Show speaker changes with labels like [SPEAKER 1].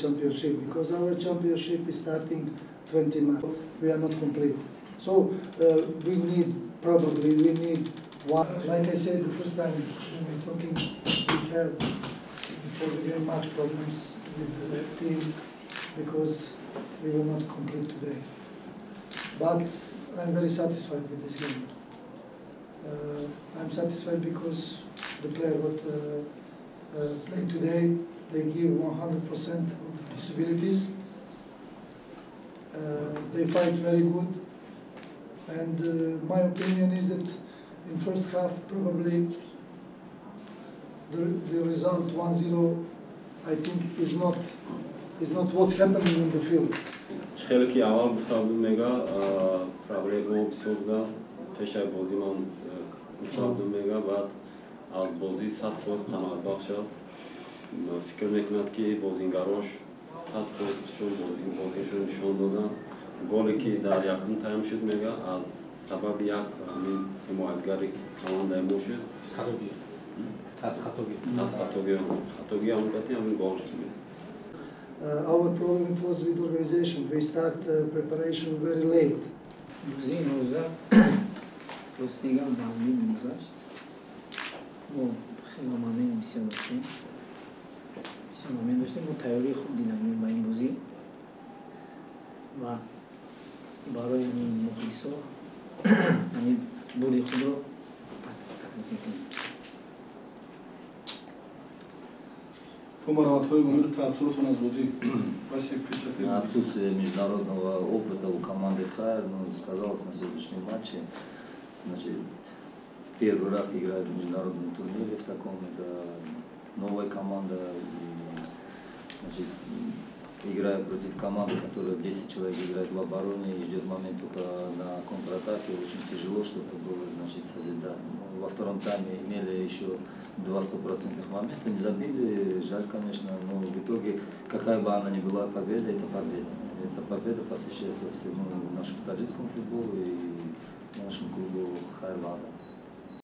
[SPEAKER 1] championship, because our championship is starting 20 March. We are not complete. So we need, probably we need one. Like I said the first time when we were talking, we had before the game much problems with the team because we were not complete today. But I'm very satisfied with this game. I'm satisfied because the player what played today, they give 100% of the possibilities. They fight very good, and my opinion is that in first half probably the result 1-0, I think, is not what's happening in the field.
[SPEAKER 2] Хеле ки аввал гуфта будем, мега, проблемаҳо бисёр буда. Пешаи бозӣ ман гуфта будем, мега, баъд аз бозӣ 100% қаноатбахш аст. Фикр мекунад, ки бозингарош 100% чун бозиашон нишон доданд. Голе ки дар якум тайм шуд, мега, аз сабаби як ҳамин ҳимоятгари командаи мо шуд. Аз хатогӣ ҳамин ҳамин гол шуд.
[SPEAKER 1] Our problem, it was with organization. We start preparation very late.
[SPEAKER 3] Бозии имрӯза ростига вазмин гузашт. Мо хеле момент бисёр доштем, бисёр момент доштем. Мо тайёрии хуб дида будем ба ин бозӣ ва барои мухлисо ҳамин бурди худро таклиф мекунем.
[SPEAKER 4] Хуб, маромадҳои гумиро, таъсиротон аз бозӣ. Васек Печатев.
[SPEAKER 5] Отсутствие международного опыта у команды Хайр, ну, сказалось на сегодняшнем матче. Значит, в первый раз играют в международном турнире в таком, это новая команда. И, значит, играя против команды, которая 10 человек играет в обороне и ждет момент только на контратаке, очень тяжело что-то было, значит, созидать. Ну, во втором тайме имели еще два стопроцентных момента, не забили, жаль, конечно, но в итоге, какая бы она ни была победа, это победа. Эта победа посвящается всему нашему таджикскому футболу и нашему клубу Хайр Вахдат.